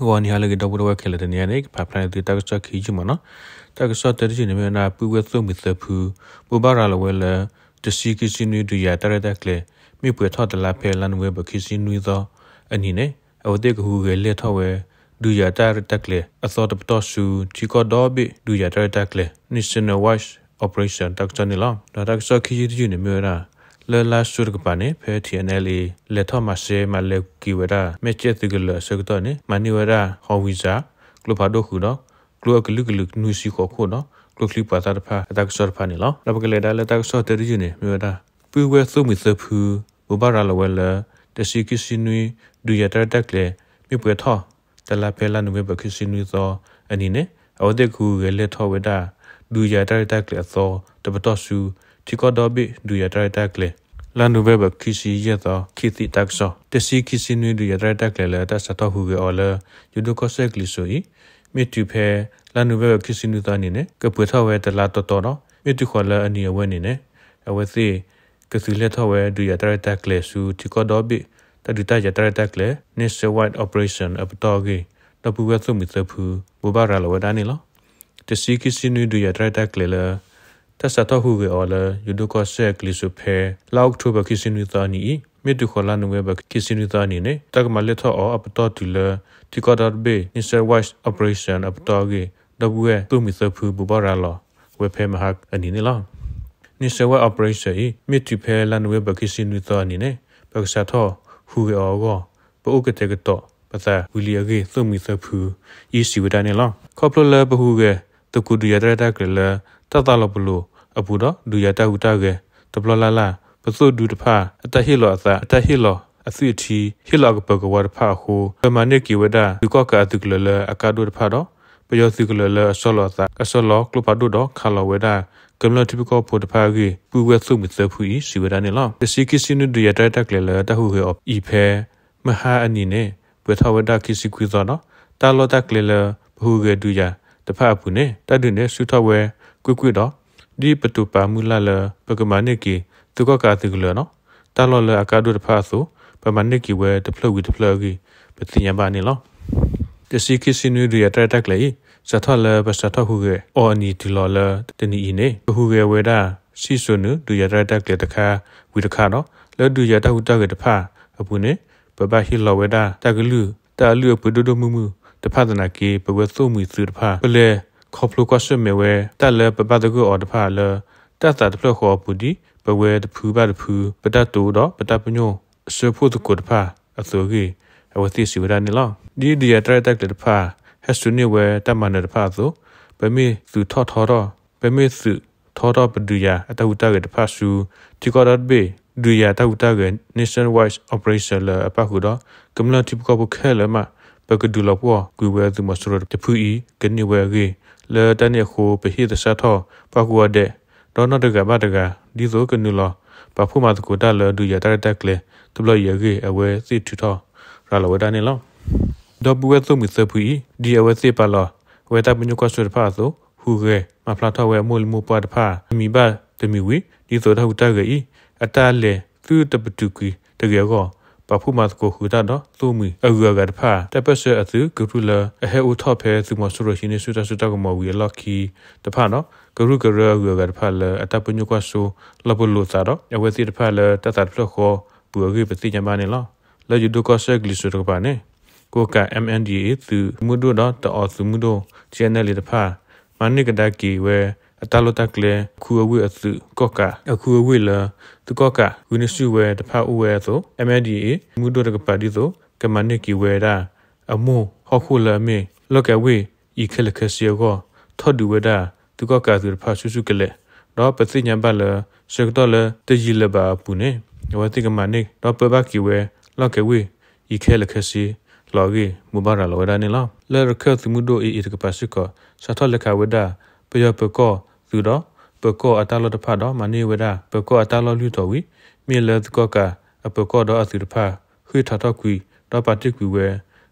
ဂီၤနံၤဟါလၢအဂ့ၤ ဒီပုၢ်ဝဲၢ်ခဲလၢာ်, တနံၤအံၤန့ၣ် ကဖးဖျါန့ၢ်သုတၢ်ကစီၣ်ခံယုၢ်မးနီၤ. တၢ်ကစီၣ်တၢတယုၢ်န့ၣ်မ့ၢ်ဝဲဒၣ် ပုၢ်ဝဲၢ်သိၣ်မှံၤသၢဖု ဘိးဘၣ်ရၤလီၤဝဲလၢ တဆံခံဆံနွံ ဒုးယၤတၢ်ရဲၣ်တၢ်ကျဲၤ မ့ၢ်ပှဲၤထီၣ်တလါဖဲလါနိၣ်ဝ့ဘၢၣ်ခံဆံနွံသီအနံၤန့ၣ် အဝဲသ့ၣ်ကဟူးဂဲၤလဲၢ်ထီၣ်ဝဲ ဒုးယၤတၢ်ရဲၣ်တၢ်ကျဲၤအသီတပတီၢ်ဆူ ထံကီၢ်ဒီဘ့ၣ် ဒုးယၤတၢ်ရဲၣ်တၢ်ကျဲၤ Nationwide Operation တၢ်ကစီၣ်န့ၣ်လီၤ. ဒီးတၢ်ကစီၣ်ခံယုၢ်တယုၢ်န့ၣ်မ့ၢ်ဝဲဒၣ် လၢလါစူၤတကပၤန့ၣ် ဖဲ ထံၣ်အဲၣ်အဲၣ်လ်အ့ လဲၤထီၣ်မၤစဲမၤလဲၤက့ၤဝဲဒၣ် မဲာ်ကၠဲၣ်သုးကလၢၤအဆၢကတီၢ်န့ၣ် မၤန့ၢ်ဝဲဒၣ် ဟီၣ်ဝံၣ်စၣ် ကျိဖးဒိၣ်ဃုာ်ဒီး ကျိအကလုာ်ကလုာ်နွံဆံဃိးခိၣ်ဒီး ကျိချံပှာ်သၣ်တဖၣ်အတၢ်ကစီၣ်တဖၣ်န့ၣ်လီၤ. ဒီးပကလဲၤဒၣ်လၢတၢ်ကစီၣ်တၢတယုၢ်န့ၣ် မ့ၢ်ဝဲဒၣ် ပုၢ်ဝဲၢ်သိၣ်မှံၤသၢဖု ဘိးဘၣ်ရၤလီၤဝဲလၢ တဆံခံဆံနွံ ဒုးယၤတၢ်ရဲၣ်တၢ်ကျဲၤ မ့ၢ်ပှဲၤထီၣ် တလါဖဲလါနိၣ်ဝ့ဘၢၣ်ခံဆံနွံသီအနံၤန့ၣ် အဝဲသ့ၣ်ကဟူးဂဲၤလဲၢ်ထီၣ်ဝဲဒၣ် ဒုးယၤတၢ်ရဲၣ်တၢ်ကျဲၤအသီ တပတီၢ်ဆူ ထံကီၢ်ဒီဘ့ၣ် ဒုးယၤတၢ်ရဲၣ်တၢ်ကျဲၤ လါနိၣ်ဝ့ဘၢၣ်ခံဆံယဲၢ်သီ ခံသီတၢ်ကစီၣ် တဆံခံဆံနွံ ဒုးယၤတၢ်ရဲၣ်တၢ်ကျဲၤလၢတၢ်စးထီၣ်ဟူးဂဲၤအီၤလၢ ယိၤဒိၣ်ကီၢ်စဲၣ်ကလံၤစိးအံၤ မ့ၢ်တုၤဖဲ လါနိၣ်ဝ့ဘၢၣ်ခံဆံနွံသီအနံၤန့ၣ် ကပှဲၤထီၣ်ဝဲတလါတီတီဒီး မ့ၢ်တုၤဃီၤလၢအနံၤအဝဲန့ၣ်န့ၣ် အဝဲသ့ၣ် ကသုးလဲၢ်ထီၣ်ဝဲ ဒုးယၤတၢ်ရဲၣ်တၢ်ကျဲၤဆူ ထံကီၢ်ဒီဘ့ၣ် တၢ်ဒုးတၢ်ယၤတၢ်ရဲၣ်တၢ်ကျဲၤ Nationwide Operation အပတီၢ်အဂ့ၢ် ဒီပုၢ်ဝဲၢ်သိၣ်မှံၤသၢဖု ဘိးဘၣ်ရၤလီၤဝဲဒၣ်န့ၣ်လီၤ. တဆံခံဆံနွံ ဒုးယၤတၢ်ရဲၣ်တၢ်ကျဲၤလၢ တၢ်စးထီၣ်ဟူးဂဲၤအီၤလၢ ယိၤဒိၣ်ကီၢ်စဲၣ်ကလံၤစိးဖဲ လါအီးကထိဘၢၣ်ခံဆံနွံသီအနံၤအံၤ မ့ၢ်တုၤဃီၤလါနိၣ်ဝ့ဘၢၣ်ခံဆံနွံသီအနံၤန့ၣ် တၢ်ကမၤလဲၢ်ထီၣ်အီၤအပတီၢ်တုၤလၢ ထံကီၢ်ဒီဘ့ၣ် Nationwide Operation အပတီၢ်အဂ့ၢ် ဒီပုၢ်ဝဲၢ်သိၣ်မှံၤသၢဖု ဘိးဘၣ်ရၤလီၤဝဲဖဲမဟါအနံၤန့ၣ်လီၤ. Nationwide Operation အံၤ မ့ၢ်တုၤဖဲလါနိၣ်ဝ့ဘၢၣ် ခံဆံနွံသီအနံၤန့ၣ် ပကစးထီၣ်ဟူးဂဲၤအီၤအဂီၢ် ပအိၣ်ကတဲာ်ကတီၤပသးဝံၤလံအဂ့ၢ် သိၣ်မှံၤသၢဖုအံၤ စံးဝဲဒၣ်န့ၣ်လီၤ. ခီဖျိလၢပဟူးဂဲၤသကိးဒုးယၤတၢ်ရဲၣ်တၢ်ကျဲၤလၢ တၢ်သးလီၤပလိာ်အပူၤဒီး ဒုးယၤတၢ်ဟူးတၢ်ဂဲၤတဘျီလၢ်လၢ် ပသိၣ်ဒူတဖၣ် အတၢ်ဟ့ၣ်လီၤအသး အတၢ်ဟ့ၣ်လီၤအသွံၣ်အထံ ဟ့ၣ်လီၤအကပၢၤကဝါတဖၣ်အဃိ ပမၤန့ၢ်က့ၤဝဲဒၣ် သုးကီၣ်ကးအသုးကလၢၤလၢအကါဒိၣ်တဖၣ်ဒီး ပယီၤသုးကလၢၤလၢအဆီလီၤအသး အဆီလီၤကျိဖးဒိၣ်ဒီးခးလီၤဝဲဒၣ် ကမျၢၢ်ထံဖိကီၢ်ဖိတဖၣ်အဂ့ၢ် ပုၢ်ဝဲၢ်သိၣ်မှံၤသၢဖုအံၤ စံးဝဲဒၣ်န့ၣ်လီၤ. တဆံခံဆံနွံ ဒုးယၤတၢ်ရဲၣ်တၢ်ကျဲၤလၢတၢ်ဟူးဂဲၤအီၤအံၤဖဲ မဟါအနံၤန့ၣ် ပှဲၤထီၣ်ဝဲဒၣ်ခံဆံခွံသီဒီး တၢ်လီၢ်တၢ်ကျဲလၢပဟူးဂဲၤဒုးယၤတဖၣ်အပူၤန့ၣ် တၢ်ဒုးန့ၣ်ဆူၣ်ထီၣ်ဝဲ ကွ့ၢ်ကွ့ၢ်ဒီး ဒ်ပတိာ်ပာ်မုၢ်လၢ်လၢ ပကမၤန့ၢ်က့ၤ သုးကီၣ်ကးအသုးကလၢၤဒီး တၢ်လီၢ်လၢအကါဒိၣ်တဖၣ်အသိး ပမၤန့ၢ်က့ၤဝဲတဖျၢၣ်ဝံၤတဖျၢၣ်အဂ့ၢ် ပသ့ၣ်ညါဘၣ်န့ၣ်လီၤ. တဆံခံဆံနွံ ဒုးယၤတၢ်ရဲၣ်တၢ်ကျဲၤအံၤ စးထီၣ်လၢပစးထီၣ်ဟူးဂဲၤအီၤအနံၤတုၤလီၤလၢတနံၤအံၤန့ၣ် ပဟူးဂဲၤဝဲဒၣ် စံၣ်စိၤနုာ် ဒုးယၤတၢ်ရဲၣ်တၢ်ကျဲၤတခါဝံၤတခါဒီး လၢဒုးယၤတၢ်ဟူးတၢ်ဂဲၤတဖၣ်အပူၤန့ၣ် ပဘၣ်ဟ့ၣ်လီၤဝဲဒၣ် တၢ်ကလုၢ်တၢ်အလုၢ်အပှ့ၤဒိၣ်ဒိၣ်မုၢ်မုၢ်တဖၣ်သနာ်က့ ပဝဲသိၣ်မှံၤသုးတဖၣ် ပလဲၤခီဖျိကွၢ်ဆၢၣ်မဲာ်ဝဲ တၢ်လၢပဘၣ်သဂၢၢ်အီၤတဖၣ်လၢ တၢ်သးတဖျၢၣ်ဃီအပူၤဒ် ပဝဲတဖုဘၣ်တဖု ပတၢ်တိာ်ဒီးပတၢ်ပညိၣ်အစၢဖှိၣ်သကိးတဖၣ်အသိးအဂ့ၢ် အဝဲသ့ၣ်စံးဝဲဒၣ်န့ၣ်လီၤ. ဒ်ဒုးယၤတၢ်ရဲၣ်တၢ်ကျဲၤတဖၣ် ဟဲစိာ်န့ၢ်ဝဲတၢ်မၤနၢၤတဖၣ်အသိး ပမ့ၢ်သုးထီၣ်ထီထီၣ် ပမ့ၢ်သုးထီထီၣ်ပဒုးယၤအတၢ်ဟူးတၢ်ဂဲၤတဖၣ်ဆူ ထံကီၢ်ဒီတဘ့ၣ် ဒုးယၤတၢ်ဟူးတၢ်ဂဲၤ Nationwide Operation လၢအပၣ်ဃုာ်ဒီး ကမျၢၢ်ထံဖိကီၢ်ဖိခဲလၢာ်မး ပကဒုးလီၤပှီၢ်ကွံာ်ဝဲသုးမီၤစိရိၤတဖုအံၤ ကန့ၢ်ဝဲအဂ့ၢ် လၢတၢ်န့ၣ်အဃိ ပဟ့ၣ်သဆၣ်ထီၣ်ပှၤကိးဂၤဒဲး ဒီးနီၢ်တဂၤဘၣ်တဂၤ ဒ်သိးကနုာ်လီၤ ပာ်ဖှိၣ်မၤသကိးတၢ်လၢဒုးယၤတၢ်ရဲၣ်တၢ်ကျဲၤတဘျီအံၤအဂ့ၢ် အဝဲသ့ၣ်ထုးထီၣ်ရၤလီၤဝဲဒၣ်န့ၣ်လီၤ. ဒီပုၢ်ဝဲၢ်သိၣ်မှံၤသၢဖုအံၤ ဒ်အဝဲသ့ၣ်ပာ်လီၤဝဲတၢ်ပညိၣ်ကွၢ်စိတဖၣ်အသိး ဟူးဂဲၤမၤဖျါထီၣ်ဝဲအမိၢ်လံၤမိၢ်ပှၢ်တဖၣ် တမံၤဘၣ်တမံၤဝံၤ ဒ်သိးတၢ်ဟူးတၢ်ဂဲၤအံၤ အတၢ်လဲၤသုတပတုာ်ကွံာ်တဂ့ၤအဂီၢ် ပာ်ဖှိၣ်မၤသကိးဃုာ်တၢ်ဒီးသိၣ်မှံၤအဂုၤအဂၤတဖၣ် တၢ်ပၢၢ်ဆၢအသုးကရူၢ်လၢအဟဲအိၣ်ထီၣ်ဖဲသုးမီၤစိရိၤဟံးန့ၢ်ဆူၣ်တၢ်စိတၢ်ကမီၤဝံၤအလီၢ်ခံတဖၣ်ဒီး ကရူၢ်ကရၢအဂုၤအဂၤတဖၣ်လၢအတၢ်ပညိၣ်ကွၢ်စိလီၤပလိာ်သးဒီး အဝဲသ့ၣ်တဖၣ်လၢတၢ်သးတဖျၢၣ်ဃီပူၤအဂ့ၢ် ပသ့ၣ်ညါဘၣ်န့ၣ်လီၤ. လၢယိၤဒိၣ်ကီၢ်စဲၣ်ကလံၤစိးတကပၤန့ၣ် ကိးကး မၣ်ဒံၣ်အ့ သုးမုၢ်ဒိၣ်ဒီးတအီသုးမုၢ်ဒိၣ် ထံၣ်အဲၣ်အဲၣ်လ့ တဖၣ် မၤန့ၢ်ကဒါက့ၤဝဲအတၢ်လီၢ်တၢ်ကျဲ ခူအဝ့ၢ်အသုးကီၣ်ကး အခူအဝ့ၢ်လၢ သုးကီၣ်ကးဃုနံၣ်ဆူၣ်ဝဲတဖၣ်အိၣ်ဝဲအသိး မၣ်ဒံၣ်အ့ မုၢ်ဒိၣ်တကပၤဒ်သိး ကမၤန့ၢ်က့ၤဝဲဒၣ် အမိၢ်ဟီၣ်ခိၣ်လၢအမ့ၢ် လီၢ်ကဲဝ့ၢ်အံၤခဲလၢာ်ခဲဆ့အဂီၢ် ထီၣ်ဒုးဝဲဒၣ် သုးကီၣ်ကးအသုးတဖၣ်ဆူၣ်ဆူၣ်ကလဲာ် ဒီးပသ့ၣ်ညါဘၣ်လၢ ဆၢကတီၢ်လၢတယံာ်လၢၤဘၣ်အပူၤန့ၣ် အဝဲသ့ၣ်ကမၤန့ၢ် ဒီးပၢဘၣ်က့ၤဝဲ လီၢ်ကဲဝ့ၢ်အံၤခဲလၢာ်ခဲဆ့လီၤအဂ့ၢ် ဘိးဘၣ်ရၤလီၤဝဲဒၣ်န့ၣ်လီၤ. လၢရခၢၣ်သုးမုၢ်ဒိၣ် အ့ၣ်အ့ၣ် တကပၤစ့ၢ်ကီး စးထီၣ်လဲၤခးဝဲဒၣ် ပယီၤပၢၤကီၢ်သုးဒီး ပၢၤကီၢ်အတၢ်လီၢ်တဖၣ်ဒီး မၤန့ၢ်ဝဲဒၣ် ပၢၤကီၢ်အတၢ်လီၢ်လွံၢ်တီၤဝံၤ မ့ၢ်လၢသုးကီၣ်ကးအပၢၤကီၢ်ဒီးအသုးတဖၣ် ဃ့ၢ်ထီၣ်ထီၣ်ကွံာ် ဒီးပာ်တ့ၢ်ကွံာ်ဝဲ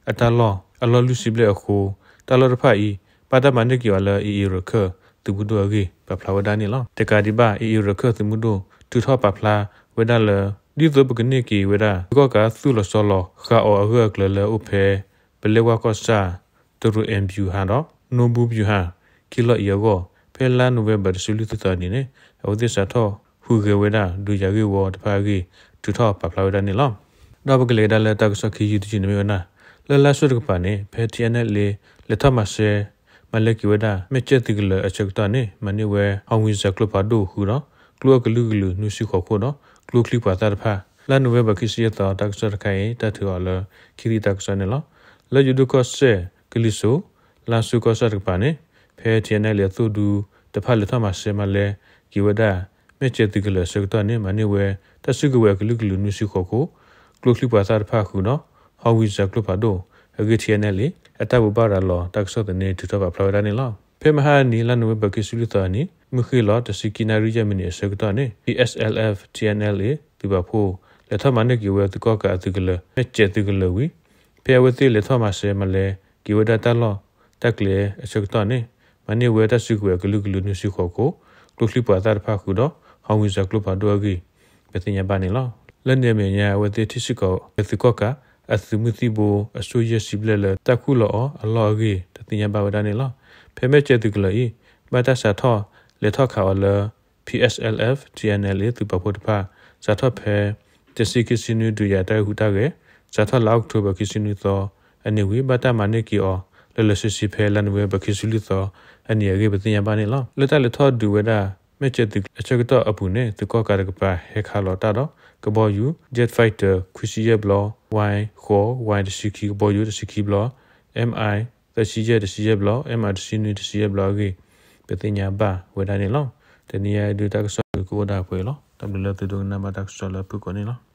အတၢ်လီၢ်အလီၢ်လွံၢ်ဆံဘျဲၣ်အဃိ တၢ်လီၢ်တဖၣ်အံၤ ဘၣ်တၢ်မၤန့ၢ်က့ၤအီၤလၢ အ့ၣ်အ့ၣ် ရခၢၣ်သုးမုၢ်ဒိၣ်အဂ့ၢ် ပာ်ဖျါဝဲဒၣ်န့ၣ်လီၤ. တကးဒံးဘၣ် အ့ၣ်အ့ၣ် ရခၢၣ်သုးမုၢ်ဒိၣ် ထုးထီၣ်ပာ်ဖျါဝဲဒၣ်လၢ ဒ်သိးပကန့ၢ်က့ၤဝဲဒၣ် သုးကီၣ်ကးသူၣ်လီၤဆီလီၤဃာ်အီၤအဂၢၢ်အကျၢၤလၢအအိၣ်ဖဲ ပလဲဝါကီၢ်ဆၣ် တရူး ဗျူဟာ ဒီး နိဘူး ဗျူဟာ ခံလီၢ်အံၤအဂီၢ် ဖဲလါနိၣ်ဝ့ဘၢၣ် တဆံလွံၢ်သီအနံၤန့ၣ် အဝဲသ့ၣ်စးထီၣ်ဟူးဂဲၤဝဲဒၣ် ဒုးယၤဂ့ၢ်ဝီတဖၣ်အဂ့ၢ် ထုးထီၣ်ပာ်ဖျါဝဲဒၣ်န့ၣ်လီၤ. ဒီးပကလဲၤကဒါလၢတၢ်ကစီၣ်ခံယုၢ်တယုၢ်န့ၣ်မ့ၢ်ဝဲဒၣ် လၢလါဆူတကပၤန့ၣ် ဖဲ TNLA လဲၤထီၣ်မၤစၢၤ မၤလဲၤက့ၤဝဲဒၣ် မဲာ်ကဲၣ်သုးကလၢၤအဆၢကတီၢ်န့ၣ် မၤန့ၢ်ဝဲ ဟီဝံစၢၤ ကျိဖးဒိၣ်ဃုာ်ဒီး ကျိအကလုာ်ကလုာ်နွံဆံဃိးခိၣ်ဒီး ကျိချံပှာ်သၣ်တဖၣ် လါနိၣ်ဝ့ဘၢၣ် ခံဆံယဲၢ်သီ တၢ်ကစီၣ်တခါအံၤ တၢ်ထုးအီၤလၢ ခံသံၣ်တၢ်ကစီၣ်န့ၣ်လီၤ. လၢယိၤဒိၣ်ကီၢ်စဲၣ် ကလံၤစိး လါဆူကီၢ်ဆၣ်တကပၤန့ၣ် ဖဲ TNLA အသုးဒူတဖၣ်လဲၤထီၣ်မၤစၢၤမၤလဲၤက့ၤဝဲဒၣ် မဲာ်ကဲၣ်သုးကလၢၤအဆၢကတီၢ်န့ၣ် မၤန့ၢ်ဝဲ တၢ်စုကဝဲၤအကလုာ်ကလုာ်နွံဆံဃိးခိၣ်, ကျိချံပှာ်သၣ်တဖၣ်ဃုာ်ဒီး ဟီဝံစၢၤကျိဖးဒိၣ်အဂ့ၢ် TNLA အတၢ်ဘိးဘၣ်ရၤလီၤတၢ်ကစီၣ်သန့ ထုးထီၣ်ပာ်ဖျါဝဲဒၣ်န့ၣ်လီၤ. ဖဲမဟါအနံၤ လါနိၣ်ဝ့ဘၢၣ် ခံဆံလွံၢ်သီအနံၤ မုၢ်ဃ့ၢ်လီၤ တဆံခံနၣ်ရံၣ်ယဲၢ်မံးနံးအဆၢကတီၢ်န့ၣ် PSLF/TNLA သုးပာ်ဖှိၣ် လဲၤထီၣ်မၤန့ၢ်က့ၤဝဲသုးကီၣ်ကးအသုးကလၢၤ မဲာ်ကဲၣ်သုးကလၢၤဝံၤ ဖဲအဝဲသ့ၣ်လဲၤထီၣ်မၤစၢၤမၤလဲၤက့ၤဝဲဒၣ်တၢ်လီၢ်တၢ်ကျဲအဆၢကတီၢ်န့ၣ် မၤန့ၢ်ဝဲတၢ်စုကဝဲၤအကလုာ်ကလုာ်နွံဆံဃိးခိၣ်, ကျိချံပှာ်သၣ်တဖၣ်ဃုာ်ဒီး ဟီဝံစၢၤကျိဖးဒိၣ်အဂ့ၢ် ပသ့ၣ်ညါဘၣ်န့ၣ်လီၤ. လၢန့ၣ်အမဲာ်ညါ အဝဲသ့ၣ်ထံၣ်စ့ၢ်ကီး သုးကီၣ်ကးအသုးမုၢ်သံၣ်ဘိအစိၣ်ယဲၢ်ဆံဘျဲၣ်လၢတၢ်ခူၣ်လီၤအီၤအလီၢ်အဂ့ၢ် တသ့ၣ်ညါဘၣ်ဝဲဒၣ်န့ၣ်လီၤ. ဖဲမဲာ်ကဲၣ်သုးကလၢၤအံၤ ဘၣ်တၢ်စးထီၣ်လဲၤထီၣ်ခးအီၤလၢ PSLF/TNLA သုးပာ်ဖှိၣ်တဖၣ် စးထီၣ်ဖဲ တဆံခံဆံနွံ ဒုးယၤတၢ်ဂ့ၢ်ဟူးတၢ်ဂဲၤ စးထီၣ်လါအီးကထိဘၢၣ် ခံဆံနွံသီအနံၤဝံၤ ဘၣ်တၢ်မၤန့ၢ်က့ၤအီၤ လၢလၢဆ့ဆ့ဖဲလါနိၣ်ဝ့ဘၢၣ် ခံဆံလွံၢ်သီအနံၤအဂ့ၢ် ပသ့ၣ်ညါဘၣ်န့ၣ်လီၤ. လၢတၢ်လဲၤထီၣ်ဒုးဝဲဒၣ် မဲာ်ကဲၣ်သုးအဆၢကတီၢ်အပူၤန့ၣ် သုးကီၣ်ကးတကပၤဟဲခးလီၤတၢ်ဒီး ကဘီယူၤ Jet Fighter ခွံဆံယဲၢ်ဘျီ, Y ဃိး, Y တဆံခံ ကဘီယူၤ တဆံခံဘျီ, MI သၢဆံယဲၢ် တဆံယဲၢ်ဘျီ, MI တဆံနွံ တဆံယဲၢ်ဘျီအဂ့ၢ် ပသ့ၣ်ညါဘၣ်ဝဲဒၣ်န့ၣ်လီၤ. တနံၤအံၤဒုးတၢ်ကစီၣ်ဒုးကအိၣ်ဒၣ်ပှဲၤလီၤ. တၢ်ဘျုးလၢသုဒိကနၣ်ဘၣ်တၢ်ကစီၣ်လၢဖုၣ်ကိာ်န့ၣ်လီၤ.